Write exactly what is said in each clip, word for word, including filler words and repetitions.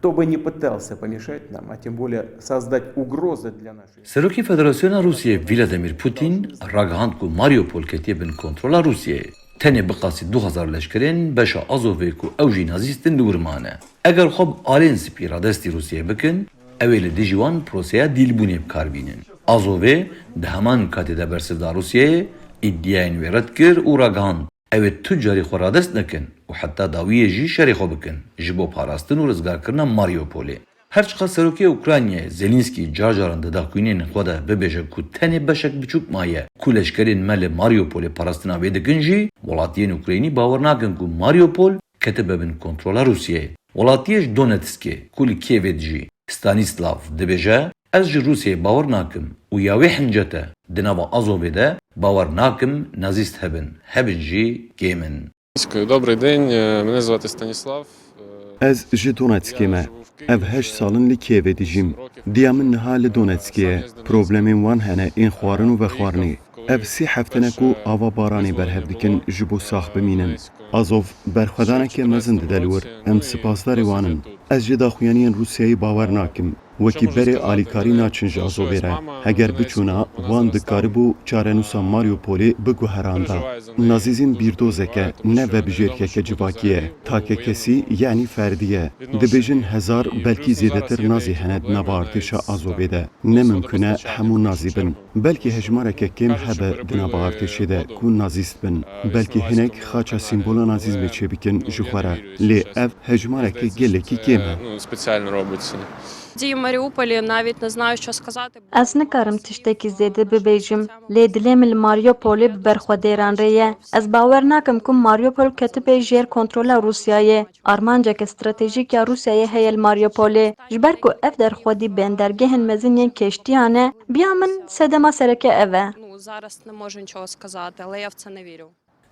Кто бы ни пытался помешать нам, а тем более создать угрозы для нашей... Serokê Federasyona Rûsiyê Vladimir Putin ragihand ku Mariupol ketiye bin kontrola Rûsiyeyê. Tenê bi qasî du hezar leşkerên beşa Azovê ku ew jî nazîst in li wir mane. Eger xwe bi alên spî radestî Rûsiyeyê bikin, ew ê li dijî wan proseya dîlbûnê bi kar bînin. Azovê di heman katê de bersiv da Rûsiyeyê, îdîayên wê red kir û ragihand, ew ê tu carî xwe radest nekin û heta dawiyê jî şerê xwe bikin ji bo parastin û rizgarkirina Mariupolê. Her çiqas serokê Ukraynayê Zelînskî car caran di daxuyaniyên xwe de bibêje ku tenê beşek biçûk maye ku leşkerên me li Mariupolê parastina wê dikin jî, welatiyên Ukraynî bawer nakin ku Mariupol ketibe bin kontrola Rûsiyeyê. Welatiyê ji Donetskê ku li Kîevê dijî, Stanislav, dibêje, ez ji Rûsiyeyê bawer nakim û ya wê hincet e. Di nava Azovê de bawer nakim nazîst hebin, hebin jî kêm in. Добрий день, е, мене звати Станіслав. Е, Ez ji Donetskê me. Ev heşt sal in li Kîevê dijîm. Diya min niha li Donetskê ye. Problemên wan hene ên xwarin û vexwarinê. Ev sê heftin e ku ava baranê berhev dikin ji bo sax bimînin. Azov berxwedaneke mezin dide li wir. Em spasdarê wan in. Ez ji daxuyaniyên Rûsyayê bawer nakim. Wekî berê alîkarî naçin ji Azovê re. Heger biçûna, wan dikaribû çarenûsa Mariupolê biguheranda. Nazîzm bîrdozek e, ne vebijêrkeke civakî ye. Takekesî, yanî ferdî ye. Dibêjin hezar, belkî zêdetir nazî hene di nava artêşa Azovê de. Ne mimkun e hemû nazî bin. Belkî hejmareke kêm hebe di nava artêşê de ku nazîst bin. Belkî hinek xaça sîmbola nazîzmê çêbikin ji xwe re. Lê ev hejmareke gelekî kêm e. Ну, спеціально робиться. Дії в Маріуполі навіть не знаю, що сказати. Ez nikarim tiştekî zêde bibêjim, lê dilê min li Mariupolê bi berxwedêran re ye. Ez bawer nakim ku Mariupol ketibe jêr kontrola Rûsyayê. Armanceke stratejîk ya Rûsyayê heye li Mariupolê. Ji ber ku ev der xwedî bendergehên mezin yên keştiyan e, biya min sedema sereke ev e. Ну, зараз не можу нічого сказати, але я в це не вірю.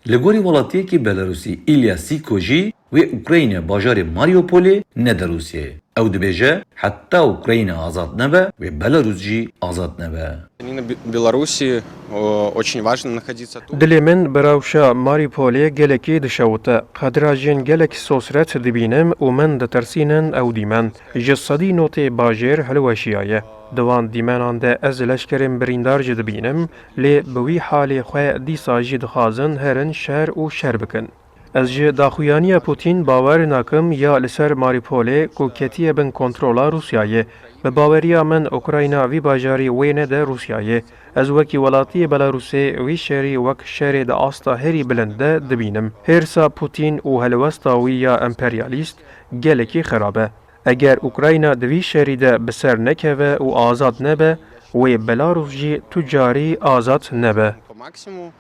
Li gorî welatiyekî Belarusî Ilya Siko jî wê Ukrayna bajarê Mariupolê nede Rûsyayê. Ew dibêje, heta Ukrayna azad nebe, wê Belarus jî azad nebe. Мені на Бі- Білорусі о, очень важно знаходитися тут. Dilê min bi rewşa Marîpolê gelekî dişewite. Xedirajiyên gelek sosret dibînim û min ditirsînin ew dîmen. Ji sedî notê bajêr hilweşiyaye. Di wan dîmenan de ez leşkerên birîndar jî dibînim, lê bi wî halê xwe dîsa jî dixwazin herin şer û şer bikin. Ez ji daxuyaniya Pûtîn bawer nakim ya li ser Marîpolê ku ketiye bin kontrola Rûsyayê. Bi baweriya min Ukrayna vî bajarî wê nede Rûsyayê. Ez wekî welatiyê Belarusê vî şerî wek şerê di asta herî bilind de dibînim. Hêrsa Pûtîn û helwesta wî ya emperyalîst gelekî xerab e. Eger Ukrayna di vî şerî de bi ser nekeve û azad nebe, wê Belarus jî tu carî azad nebe. По максимуму.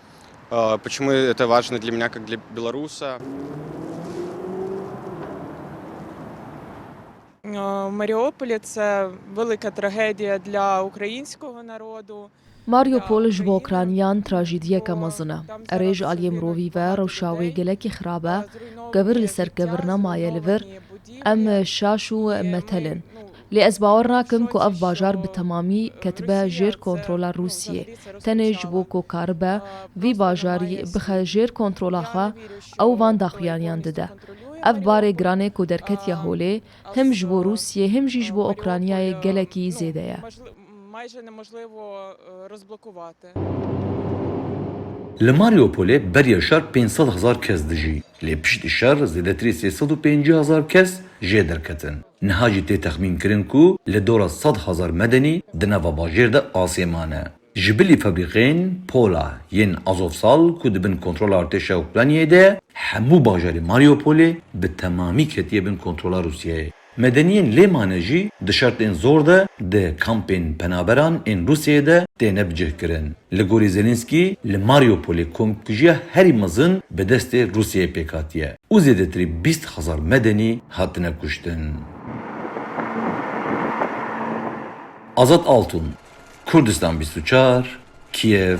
Е, Почему это важно для меня, как для белоруса? Е, В Маріуполі це велика трагедія для українського народу. Mariupol ji bo Ukrayniyan trajîdiyeke mezin e. Erê ji aliyê mirovî ve rewşa wê gelekî xirab e. Kevir li ser kevir nemaye li vir. Em şaş û metel in. Lê ez bawer nakim ku ev bajar bi temamî ketibe jêr kontrola Rûsiyê. Tenê ji bo ku karibe vî bajarî bixe jêr kontrola xwe, ew van daxuyaniyan dide. Ev barê giran e ku derketiye holê, him ji bo Rûsiyê, him jî ji bo Ukraynayê gelekî zêde ye. Майже неможливо е, розблокувати. Li Mariupolê beriya şer pênc sed hezar kes dijî, lê piştî şer zêdetirî sê sed û pêncî hezar kes jê derketin. Niha jî tê texmînkirin ku li dora sed hezar medenî di nava bajêr de asê mane. Ji bilî febrîqeyên pola yên Azovstal ku di bin kontrola artêşa Ukraynayê de, hemû bajarê Mariupolê bi temamî ketiye bin kontrola Rûsyayê. Medeniyên lê mane jî di şertên zor de di kampên penaberan ên Rûsyayê de têne bicihkirin. Li gorî Zelînskî, li Mariupolê komkujiya herî mezin bi destê Rûsyayê pêk hatiye û zêdetirî bîst hezar medenî hatine kuştin. Azad Altun, Kurdistan bîst û çar, Kiev,